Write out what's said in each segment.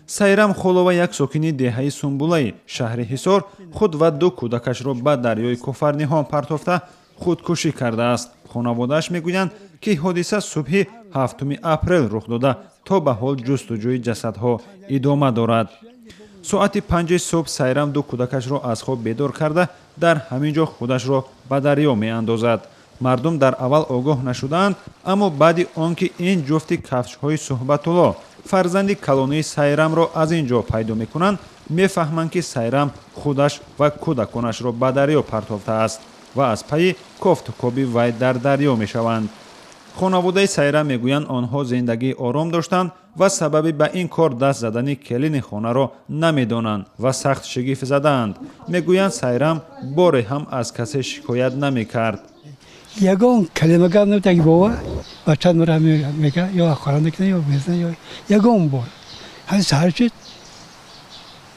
Сайрам Холова, як сокини деҳаи Сумбулаи шаҳри Ҳисор, худ ва ду кӯдакашро ба дарёи Кофарниҳон партофта, худкушӣ кардааст. Хонаводааш мегӯянд, ки ҳодиса субҳи 7 апрел рух дода, то ба ҳол ҷустуҷӯи ҷасадҳо идома дорад. Соати 5-и субҳ Сайрам ду кӯдакашро аз хоб бедор карда, дар ҳамин ҷо худашро ба дарё меандозад. Мардум дар аввал огоҳ нашудаанд, аммо баъди он ки ин ҷуфти кафшҳои Суҳбатулло, фарзанди калонии Сайрамро, аз ин ҷо пайдо мекунанд, мефаҳманд, ки Сайрам худаш ва кӯдаконашро ба дарё партофтааст ва аз пайи кофтукоби вай дар дарё мешаванд. Хонаводаи Сайрам мегӯянд, онҳо зиндагии ором доштанд ва сабаби ба ин кор даст задани келини хонаро намедонанд ва сахт шигифт задаанд. Мегӯянд, Сайрам боре ҳам аз касе шикоят намекард. Ягон калима гап намед. Аги бова бачат мара мега ё ҳақорат мекунад, ё мезанад, ё ягон бор. Ҳамин саҳар шуд,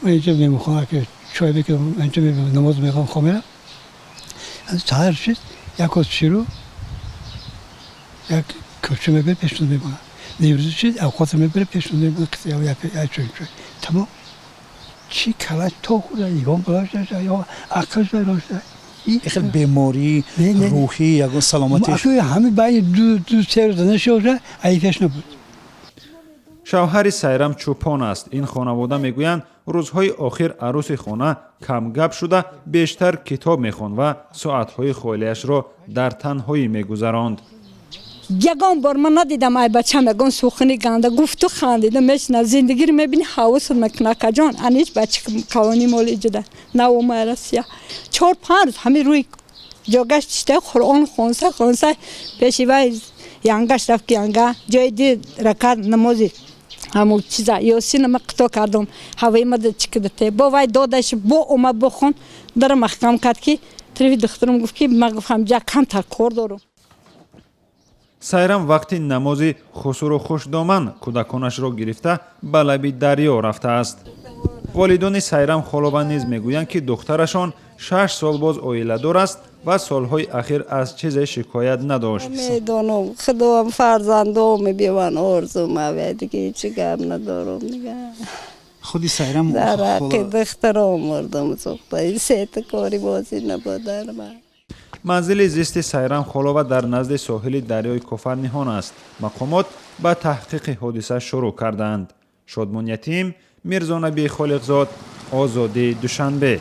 ман инҷо мемонхона ки чой мекунам, инҷо намоз мехонам, хоб мерам. Саҳар шуд, як коса ширу як кӯча мебарад, пешон мемонад. Нимрӯз шуд, авқотро мебарад, пешон мемонад, як чой чой, тамом. Чӣ кала то хӯрда, ягон балош нашуда ё ақлш вайрон шуда. Хел бемории рӯҳӣ, ягон саломатиш? Ҳамин байни 2-3 рӯза нашуда, айфеш набуд. Шавҳари Сайрам чӯпон аст. Ин хонавода мегӯянд, рӯзҳои охир арӯси хона камгап шуда, бештар китоб мехонд ва соатҳои холиашро дар танҳоӣ мегузаронд. Ягон бор ман надидам ай бачам ягон сухани ганда гуфту, хандида мешина. Зиндагиро мебини, ҳавасат мекуна, акаҷон. Анич бачи калони моли иҷода навомай Россия, 4-5 рӯз ҳамин рӯи ҷогаш чита Қуръон хонса хонса, пеши вай янгаш рафт, ки янга ҷои ди ракат намози ҳамун чиза Ёсина ма қито кардум, ҳавои ма чикидате бо вай додаш, бо омад, бохон дара маҳкам кард, ки тарафи духтурам гуфт, ки ма гуфтам ҷа камтар кор дорум. Сайрам вақти намози хусуру хушдоман кӯдаконашро гирифта, ба лаби дарё рафтааст. Волидони Сайрам Холова низ мегӯянд, ки духтарашон 6 сол боз оиладор аст ва солҳои ахир аз чизе шикоят надошт. Медонам, худоам фарзандом биван орзумаве, дига ҳеҷ гап надорам дига. Худи Сайрам Дар ҳаққи духтаром мурдам, сӯхта сета кори бозӣ набудар ман. Манзили зисти Сайрам Холова дар назди соҳили дарёи Кофарниҳон аст. Мақомот ба таҳқиқи ҳодиса шурӯъ кардаанд. Шодмон Ятим, Мирзонаби Холиқзод, Озодӣ, Душанбе.